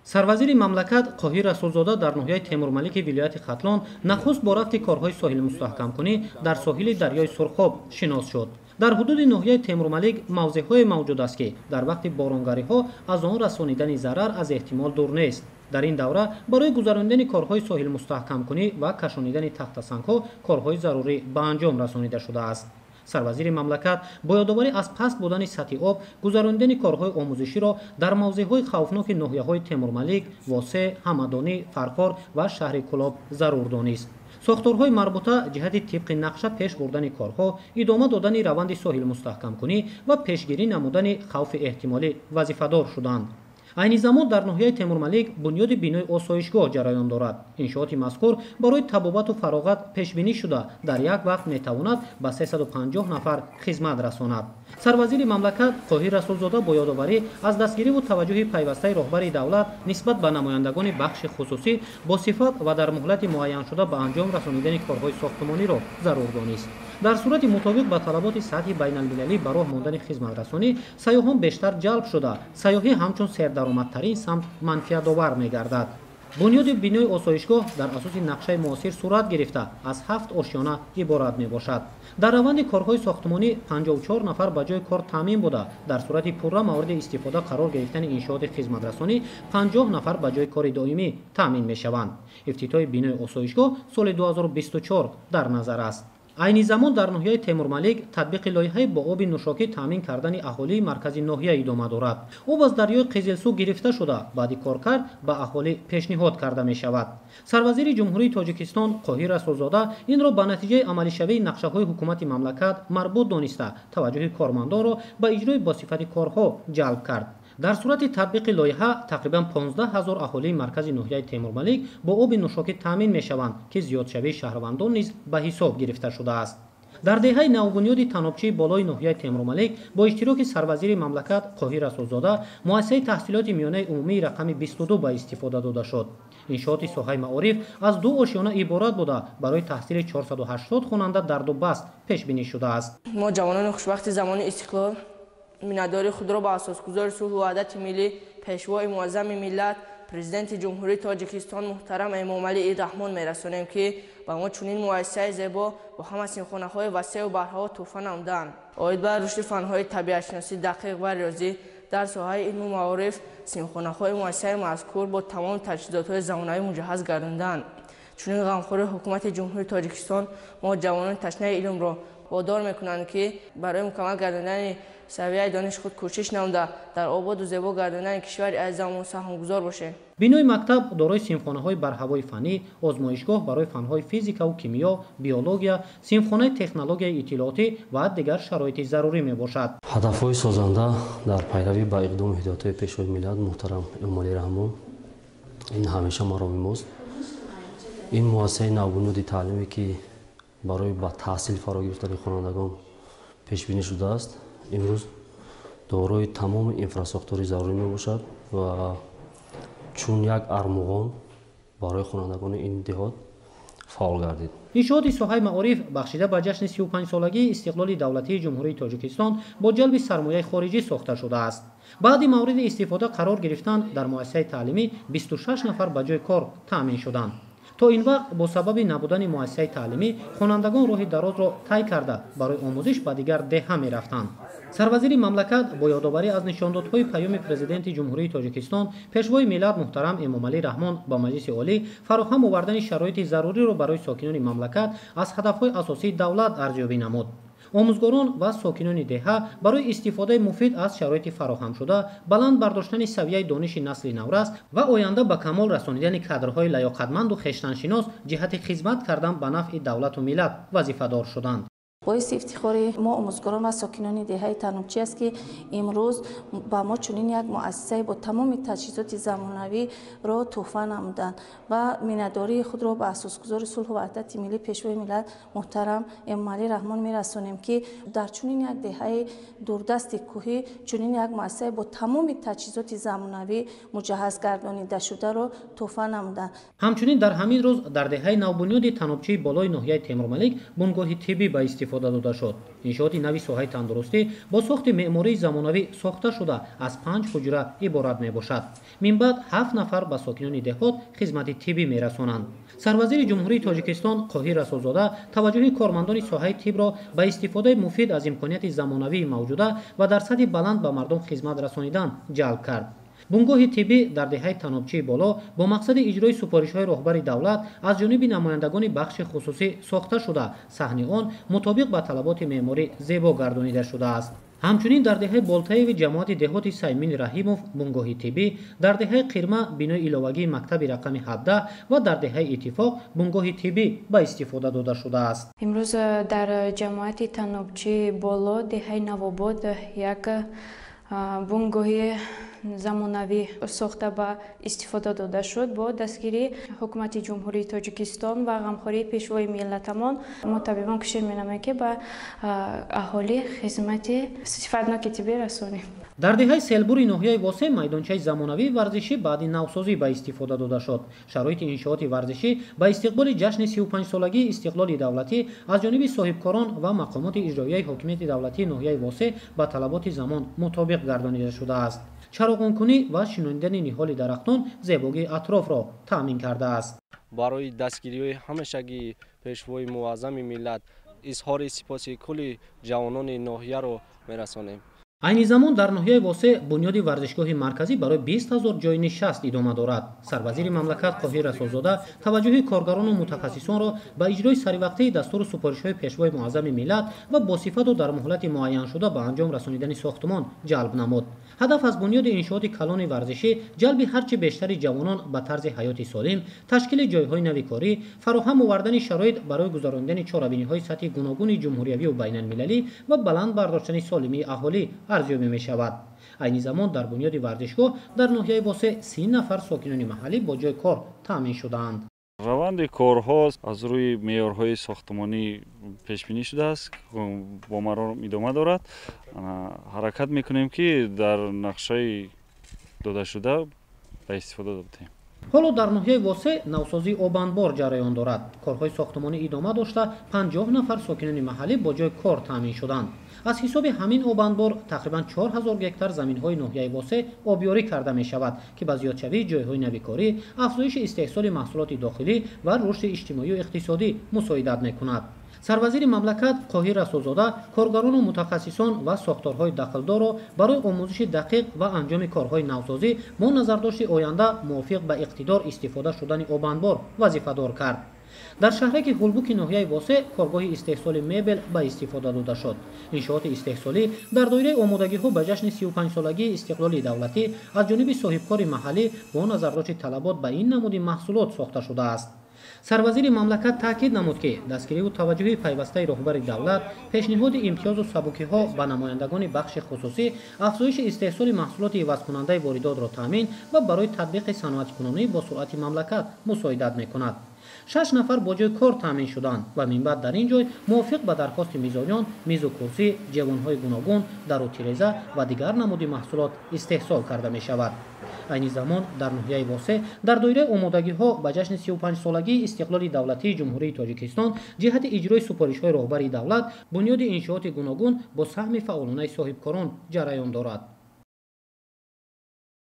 Сарвазири мамлакат Қоҳир Расулзода дар ноҳияи Темурмалики вилояти Хатлон нахуст бо рафти корҳои соҳилмустаҳкамкунӣ дар соҳили дарёи Сурхоб шинос шуд. Дар ҳудуди ноҳияи Темурмалик мавзеъҳое мавҷуд аст, ки дар вақти боронгариҳо аз он расонидани зарар аз эҳтимол дур нест. Дар ин давра барои гузаронидани корҳои соҳилмустаҳкамкунӣ ва кашонидани тахтасангҳо корҳои зарурӣ ба анҷом расонида шудааст. Сарвазири мамлакат бо ёдоварӣ аз паст будани сатҳи об гузаронидани корҳои омӯзиширо дар мавзеъҳои хавфноки ноҳияҳои Темурмалик, Восе, Ҳамадонӣ, Фархор ва шаҳри Кӯлоб зарур донист. Сохторҳои марбута ҷиҳати тибқи нақша пеш бурдани корҳо, идома додани раванди соҳилмустаҳкамкунӣ ва пешгирӣ намудани хавфи эҳтимолӣ вазифадор шуданд. Айни замон дар ноҳияи Темурмалик бунёди бинои осоишгоҳ ҷараён дорад. Иншооти мазкур барои табобату фароғат пешбинӣ шуда, дар як вақт метавонад ба 350 нафар хизмат расонад. Сарвазири мамлакат Қоҳир Расулзода бо ёдоварӣ аз дастгириву таваҷҷӯҳи пайвастаи роҳбари давлат нисбат ба намояндагони бахши хусусӣ бо сифат ва дар муҳлати муайяншуда ба анҷом расонидани корҳои сохтмониро зарур донист. Дар сурати мутобиқ ба талаботи сатҳи байналмилалӣ ба роҳ мондани хизматрасонӣ сайёҳон бештар ҷалб шуда, сайёҳӣ ҳамчун сердаромадтарин самт манфиатовар мегардад. Бунёди бинои осоишгоҳ дар асоси нақшаи муосир сурат гирифта, аз 7 ошёна иборат мебошад. Дар раванди корҳои сохтмонӣ 54 нафар ба ҷои кор таъмин буда, дар сурати пурра мавриди истифода қарор гирифтани иншооти хизматрасонӣ 50 нафар ба ҷои кори доимӣ таъмин мешаванд. Ифтитоҳи бинои осоишгоҳ соли 2024 дар назар аст. Айни замон дар ноҳияи Темурмалик татбиқи лоиҳаи бо оби нӯшокӣ таъмин кардани аҳолии маркази ноҳия идома дорад. Об аз дарёи Қизилсу гирифта шуда, баъди коркард ба аҳолӣ пешниҳод карда мешавад. Сарвазири Ҷумҳурии Тоҷикистон Қоҳир Расулзода инро ба натиҷаи амалишавии нақшаҳои ҳукумати мамлакат марбут дониста, таваҷҷӯҳи кормандонро ба иҷрои босифати корҳо ҷалб кард. Дар сурати татбиқи лоиҳа тақрибан 15 ҳазор аҳолии маркази ноҳияи Темурмалик бо оби нӯшокӣ таъмин мешаванд, ки зиёдшавии шаҳрвандон низ ба ҳисоб гирифта шудааст. Дар деҳаи навбунёди Танобчии болои ноҳияи Темурмалик бо иштироки сарвазири мамлакат Қоҳир Расулзода муассисаи таҳсилоти миёнаи умумии рақами 22 ба истифода дода шуд. Иншооти соҳаи маориф аз 2 ошёна иборат буда, барои таҳсили 480 хонанда дар ду баст пешбинӣ шудааст. Мо ҷавонони хушбахти замони истиқлол миннатдории худро ба асосгузори сулҳу ваҳдати миллӣ, пешвои муаззами миллат, президенти Ҷумҳурии Тоҷикистон муҳтарам Эмомалӣ Раҳмон мерасонем, ки ба мо чунин муассисаи зебо бо ҳама синфхонаҳои васеъу барҳаво тӯҳфа намуданд. Оид ба рушди фанҳои табиатшиносӣ, дақиқ ва риёзӣ дар соҳаи илму маориф синфхонаҳои муассисаи мазкур бо тамоми таҷҳизотҳои замонавӣ муҷаҳҳаз гардонданд. Чунин ғамхории ҳукумати Ҷумҳурии Тоҷикистон мо ҷавонони ташнаи илмро водор мекунанд, ки барои мукаммал гардондани савияи дониши худ кӯшиш намуда, дар ободу зебо гардондани кишвари азизамон саҳмгузор бошем. Бинои мактаб дорои синфхонаҳои барҳавои фаннӣ, озмоишгоҳ барои фанҳои физикаву кимиё, биология, синфхонаи технологияи иттилоотӣ ва дигар шароити зарурӣ мебошад. Ҳадафҳои созанда дар пайравӣ ба иқдому ҳидоятҳои пешвои миллат муҳтарам Эмомалӣ Раҳмон ин ҳамеша мароми мост. Ин муассисаи навбунёди таълимӣ, ки барои ба таҳсил фаро гирифтани хонандагон пешбинӣ шудааст, имрӯз дорои тамоми инфрасохтори зарурӣ мебошад ва чун як армуғон барои хонандагони ин деҳот фаъол гардид. Иншооти соҳаи маориф бахшида ба ҷашни 35-солагии истиқлоли давлатии Ҷумҳурии Тоҷикистон бо ҷалби сармояи хориҷӣ сохта шудааст. Баъди мавриди истифода қарор гирифтан дар муассисаи таълимӣ 26 нафар ба ҷои кор таъмин шуданд. То ин вақт бо сабаби набудани муассисаи таълимӣ хонандагон роҳи дарозро тай карда барои омӯзиш ба дигар деҳа мерафтанд. Сарвазири мамлакат бо ёдоварӣ аз нишондодҳои паёми президенти Ҷумҳурии Тоҷикистон пешвои миллат муҳтарам Эмомалӣ Раҳмон ба Маҷлиси Олӣ фароҳам овардани шароити заруриро барои сокинони мамлакат аз ҳадафҳои асосии давлат арзёбӣ намуд. Омӯзгорон ва сокинони деҳа барои истифодаи муфид аз шароити фароҳамшуда, баланд бардоштани савияи дониши насли наврас ва оянда ба камол расонидани кадрҳои лаёқатманду хештаншинос ҷиҳати хизмат кардан ба нафъи давлату миллат вазифадор шуданд. Боиси ифтихори мо омӯзгорон ва сокинони деҳаи Танобчӣ аст, ки имрӯз ба мо чунин як муассисае бо тамоми таҷҳизоти замонавиро тӯҳфа намуданд ва миннатдории худро ба асосгузори сулҳу ваҳдати миллӣ, пешвои миллат муҳтарам Эмомалӣ Раҳмон мерасонем, ки дар чунин як деҳаи дурдасти кӯҳӣ чунин як муассисае бо тамоми таҷҳизоти замонавӣ муҷаҳҳаз гардонидашударо тӯҳфа намуданд. Ҳамчунин дар ҳамин рӯз дар деҳаи навбунёди Танобчии болои ноҳияи Темурмалик бунгоҳи тиббӣ ба истифода истифода дода шуд. Иншооти нави соҳаи тандурустӣ бо сохти меъмории замонавӣ сохта шуда аз 5 ҳуҷра иборат мебошад. Минбаъд 7 нафар ба сокинони деҳот хизмати тиббӣ мерасонанд. Сарвазири Ҷумҳурии Тоҷикистон Қоҳир Расулзода таваҷҷӯҳи кормандони соҳаи тиббро ба истифодаи муфид аз имконияти замонавии мавҷуда ва дар сатҳи баланд ба мардум хизмат расонидан ҷалб кард. Бунгоҳи тиббӣ дар деҳаи Танобчии Боло бо мақсади иҷрои супоришҳои роҳбари давлат аз ҷониби намояндагони бахши хусусӣ сохта шуда, саҳни он мутобиқ ба талаботи меъморӣ зебо гардонида шудааст. Ҳамчунин дар деҳаи Болтаеви ҷамоати деҳоти Саймин Раҳимов бунгоҳи тиббӣ, дар деҳаи Қирма бинои иловагии мактаби рақами 17 ва дар деҳаи Иттифоқ бунгоҳи тиббӣ ба истифода дода шудааст. Имрӯз дар ҷамоати Танобчии Боло деҳаи Навобод як бунгоҳи замонавӣ сохта ба истифода дода шуд бо дастгирии ҳукумати Ҷумҳурии Тоҷикистон ва ғамхории пешвои миллатамон. Мо табибон кӯшиш менамоем, ки ба аҳолӣ хизмати сифатноки тиббӣ расонем. Дар деҳаи Селбури ноҳияи Восе майдончаи замонавии варзишӣ баъди навсозӣ ба истифода дода шуд. Шароити иншооти варзишӣ ба истиқболи ҷашни 35-солагии истиқлоли давлатӣ аз ҷониби соҳибкорон ва мақомоти иҷроияи ҳокимияти давлатии ноҳияи Восе ба талаботи замон мутобиқ гардонида шудааст. Чароғонкунӣ ва шинонидани ниҳоли дарахтон зебогии атрофро таъмин кардааст. Барои дастгириҳои ҳамешагии пешвои муаззами миллат изҳори сипоси кулли ҷавонони ноҳияро мерасонем. Айни замон дар ноҳияи Восе бунёди варзишгоҳи марказӣ барои 20 000 ҷойи нишаст идома дорад. Сарвазири мамлакат Қоҳир Расулзода таваҷҷӯҳи коргарону мутахассисонро ба иҷрои саривақтии дастуру супоришҳои пешвои муаззами миллат ва бо сифату дар муҳлати муайяншуда ба анҷом расонидани сохтмон ҷалб намуд. Ҳадаф аз бунёди иншооти калони варзишӣ ҷалби ҳарчи бештари ҷавонон ба тарзи ҳаёти солим, ташкили ҷойҳои нави корӣ, фароҳам овардани шароит барои гузаронидани чорабиниҳои сатҳи гуногуни ҷумҳуриявию байналмилалӣ ва баланд бардоштани солимии аҳолӣ арзёбӣ мешавад. Айни замон дар бунёди варзишгоҳ дар ноҳияи Восе 30 нафар сокинони маҳаллӣ бо ҷои кор таъмин шудаанд. Раванди корҳо аз рӯи меъёрҳои сохтмонӣ пешбинӣ шудааст, бо маром идома дорад. Ҳаракат мекунем, ки дар нақшаи додашуда ба истифода додем. Ҳоло дар ноҳияи Восе навсозии обанбор ҷараён дорад. Корҳои сохтмонӣ идома дошта, 50 нафар сокинони маҳаллӣ бо ҷои кор таъмин шуданд. Аз ҳисоби ҳамин обанбор тақрибан 4000 гектар заминҳои ноҳияи Восе обёрӣ карда мешавад, ки ба зиёдшавии ҷойҳои нави корӣ, афзоиши истеҳсоли маҳсулоти дохилӣ ва рушди иҷтимоию иқтисодӣ мусоидат мекунад. Сарвазири мамлакат Қоҳир Расулзода коргарону мутахассисон ва сохторҳои дахлдорро барои омӯзиши дақиқ ва анҷоми корҳои навсозӣ бо назардошти оянда мувофиқ ба иқтидор истифода шудани обанбор вазифадор кард. Дар шаҳраки Ҳулбуки ноҳияи Восе коргоҳи истеҳсоли мебел ба истифода дода шуд. Иншооти истеҳсолӣ дар доираи омодагиҳо ба ҷашни 35-солагии истиқлоли давлатӣ аз ҷониби соҳибкори маҳаллӣ бо назардошти талабот ба ин намуди маҳсулот сохта шудааст. Сарвазири мамлакат таъкид намуд, ки дастгириву таваҷҷӯҳи пайвастаи роҳбари давлат, пешниҳоди имтиёзу сабукиҳо ба намояндагони бахши хусусӣ, афзоиши истеҳсоли маҳсулоти ивазкунандаи воридотро таъмин ва барои татбиқи саноаткунонӣ бо суръати мамлакат мусоидат мекунад. 6 нафар бо ҷои кор таъмин шуданд ва минбаъд дар ин ҷой мувофиқ ба дархости мизоҷон мизу курсӣ, ҷевонҳои гуногун, дару тиреза ва дигар намуди маҳсулот истеҳсол карда мешавад. Айни замон дар ноҳияи Восе дар доираи омодагиҳо ба ҷашни 35-солагии истиқлоли давлатии Ҷумҳурии Тоҷикистон ҷиҳати иҷрои супоришҳои роҳбари давлат бунёди иншооти гуногун бо саҳми фаъолонаи соҳибкорон ҷараён дорад.